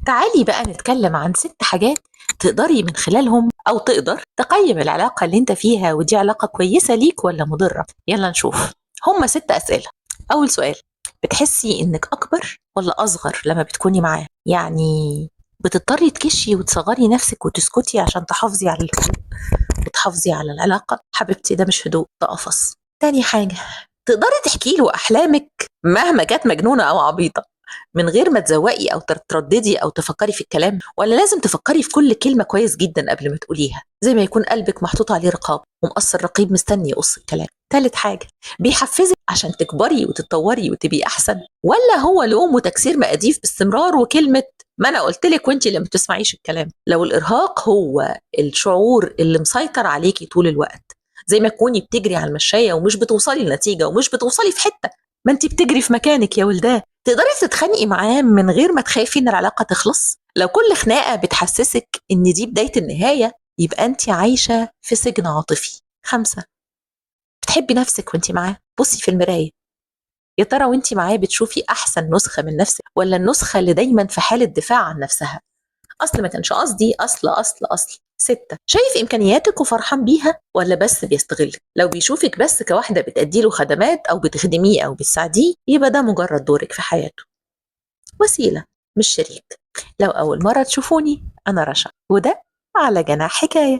تعالي بقى نتكلم عن 6 حاجات تقدري من خلالهم أو تقدر تقيم العلاقة اللي انت فيها، ودي علاقة كويسة ليك ولا مضرة. يلا نشوف. هما 6 أسئلة. أول سؤال، بتحسي إنك أكبر ولا أصغر لما بتكوني معاه؟ يعني بتضطري تكشي وتصغري نفسك وتسكتي عشان تحافظي على الهدوء وتحافظي على العلاقة؟ حبيبتي ده مش هدوء، ده قفص. تاني حاجة، تقدري تحكي له أحلامك مهما كانت مجنونة أو عبيطة من غير ما تزوقي أو ترددي أو تفكري في الكلام، ولا لازم تفكري في كل كلمة كويس جدا قبل ما تقوليها، زي ما يكون قلبك محطوط عليه رقاب ومقص الرقيب مستني يقص الكلام؟ تالت حاجة، بيحفزك عشان تكبري وتتطوري وتبقي أحسن، ولا هو لوم وتكسير مقاديف باستمرار وكلمة ما أنا قلت لك وأنت اللي ما بتسمعيش الكلام؟ لو الإرهاق هو الشعور اللي مسيطر عليكي طول الوقت، زي ما تكوني بتجري على المشاية ومش بتوصلي لنتيجة ومش بتوصلي في حتة، ما انت بتجري في مكانك يا ولدان. تقدري تتخانقي معاه من غير ما تخافي ان العلاقة تخلص؟ لو كل خناقة بتحسسك ان دي بداية النهاية، يبقى انت عايشة في سجن عاطفي. 5، بتحبي نفسك وانت معاه؟ بصي في المراية، يا ترى وانت معاه بتشوفي احسن نسخة من نفسك ولا النسخة اللي دايما في حالة دفاع عن نفسها؟ اصل ما كانش قصدي، اصل اصل اصل. 6، شايف امكانياتك وفرحان بيها ولا بس بيستغلك؟ لو بيشوفك بس كواحده بتأدي له خدمات او بتخدميه او بتساعديه، يبقى ده مجرد دورك في حياته، وسيله مش شريك. لو اول مره تشوفوني، انا رشا، وده على جناح حكايه.